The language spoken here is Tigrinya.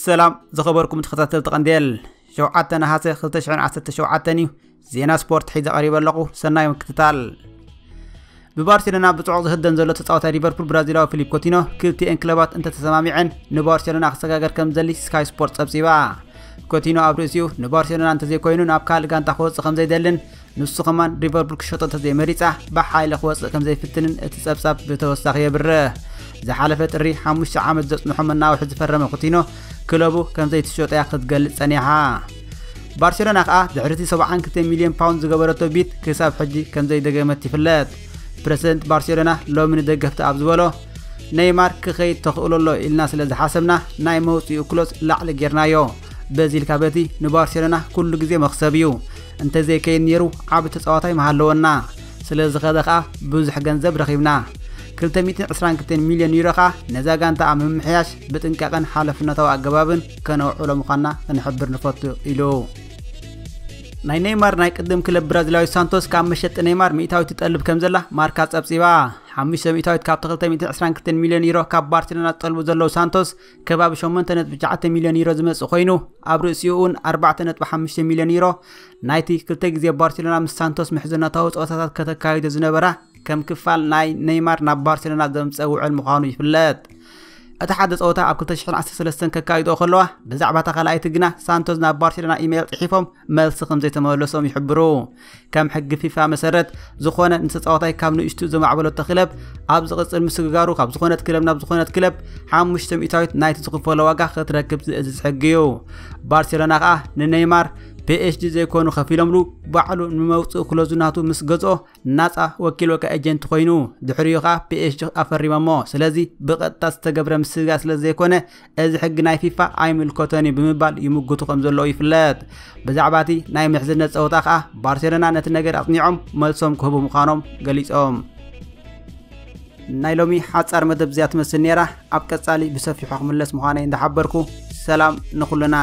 ሰላም ዝኸበርኩም ተኸታተልቲ ቀንዴል፣ ሸውዓተ ነሓሰ ክልተ ሽሕን ዓሰርተ ሸውዓተን እዩ። ዜና ስፖርት ሒዘ ቀሪበ ኣለኹ። ሰናይ ምክትታል። ብባርሴሎና ብጽዑቕ ዝህደን ዘሎ ተጻዋታይ ሊቨርፑል ብራዚላዊ ፊሊፕ ኮቲኖ፣ ክልቲኤን ክለባት እንተተሰማሚዐን ንባርሴሎና ክሰጋገር ከም ዘሊ ስካይ ስፖርት ጸብጺባ። ኮቲኖ ኣብ ርእሲኡ ንባርሴሎና እንተዘይኮይኑ ናብ ካልእ ጋንታ ክወጽእ ከም ዘይደልን ንሱ ከማን ሊቨርፑል ክሸጦ እንተዘይመሪጻ ብሓይሊ ክወጽእ ከም ዘይፍትንን እቲ ጸብጻብ ብተወሳኺ የብርህ። ዝሓለፈ ጥሪ ሓሙሽተ ዓመት ዘጽንሖ መናውሒ ዝፈረመ ኮቲኖ ክለቡ ከም ዘይትሸጦ እያ ክትገልጽ ጸኒሓ። ባርሴሎና ከኣ ድሕሪ እቲ ሰብዓን ክልተ ሚልዮን ፓውንድ ዝገበረቶ ቢድ ክሳብ ሕጂ ከም ዘይደገመት ይፍለጥ። ፕረዚደንት ባርሴሎና ሎሚ ንደገፍቲ ኣብ ዝበሎ፣ ኔይማር ክኸይድ ተኽእሎ ኣሎ ኢልና ስለ ዝሓሰብና ናይ መውጽኡ ክሎዝ ላዕሊ ጌርናዮ። በዚ ኢልካ በቲ ንባርሴሎና ኩሉ ግዜ መኽሰብ እዩ። እንተዘይከይድ ነይሩ ዓቢ ተጻዋታይ ምሃለወና። ስለ ዝኸደ ከኣ ብዙሕ ገንዘብ ረኺብና። ክልተ ሚእትን ዕስራን ክልተን ሚልዮን ዩሮ ከኣ ነዛ ጋንታ ኣብ ምምሕያሽ ብጥንቃቐን ሓላፍነታዊ ኣገባብን ከነውዕሎ ምዃንና ክንሕብር ንፈቱ ኢሉ። ናይ ኔይማር ናይ ቅድም ክለብ ብራዚላዊ ሳንቶስ ካብ መሸጢ ኔይማር ሚእታዊት ትጠልብ ከም ዘላ ማርካ ጸብጺባ። ሓሙሽተ ሚእታዊት ካብቲ ክልተ ሚእትን ዕስራን ክልተን ሚልዮን ዩሮ ካብ ባርሴሎና ዝጠልቡ ዘለዉ ሳንቶስ ከባቢ ሸሞንተ ነጥቢ ትሽዓተ ሚልዮን ዩሮ ዝመጽእ ኮይኑ፣ ኣብ ርእሲኡ እውን ኣርባዕተ ነጥቢ ሓሙሽተ ሚልዮን ዩሮ ናይቲ ክልተ ግዜ ባርሴሎና ምስ ሳንቶስ ምሕዝነታዊ ጸወታታት ከተካይዶ ዝነበራ ከም ክፋል ናይ ኔይማር ናብ ባርሴሎና ዘምጸ ውዕል ምዃኑ ይፍለጥ። እቲ ሓደ ጸወታ ኣብ ክልተ ሽሕን ዓሰርተ ሰለስተን ከካይድኦ ከለዋ፣ ብዛዕባ እታ ካልኣይቲ ግና ሳንቶስ ናብ ባርሴሎና ኢሜይል ጽሒፎም መልሲ ከም ዘይተመለሶም ይሕብሩ። ከም ሕጊ ፊፋ መሰረት፣ ዝኾነ ንተጻዋታይ ካብ ንእሽቱ ዘማዕበለቶ ክለብ ኣብ ዝቕጽል ምስግጋሩ ካብ ዝኾነት ክለብ ናብ ዝኾነት ክለብ ሓሙሽተ ሚእታዊት ናይቲ ዝኽፈሎ ዋጋ ክትረክብ ዝእዝዝ ሕጊ እዩ። ባርሴሎና ከኣ ንኔይማር ፒኤስጂ ዘይኮኑ ከፊሎምሉ፣ ባዕሉ ንመውጽኢ ክሎዙ ናቱ ምስ ገዝኦ ናጻ ወኪል ወይ ከኣ ኤጀንት ኮይኑ፣ ድሕሪኡ ከኣ ፒኤስጂ ኣፈሪሞሞ። ስለዚ ብቐጥታ ዝተገብረ ምስግጋር ስለ ዘይኮነ፣ እዚ ሕጊ ናይ ፊፋ ኣይምልከቶን እዩ ብምባል ይምጉቱ ከም ዘለዉ ይፍለጥ። ብዛዕባ እቲ ናይ ምሕዝነት ጸወታ ከኣ ባርሴሎና ነቲ ነገር ኣጽኒዖም መልሶም ክህቡ ምዃኖም ገሊጾም። ናይ ሎሚ ሓጻር መደብ እዚኣ ትመስል ነይራ። ኣብ ቀጻሊ ብሰፊሖ ክምለስ ምዃነይ እንዳሓበርኩ፣ ሰላም ንኹልና።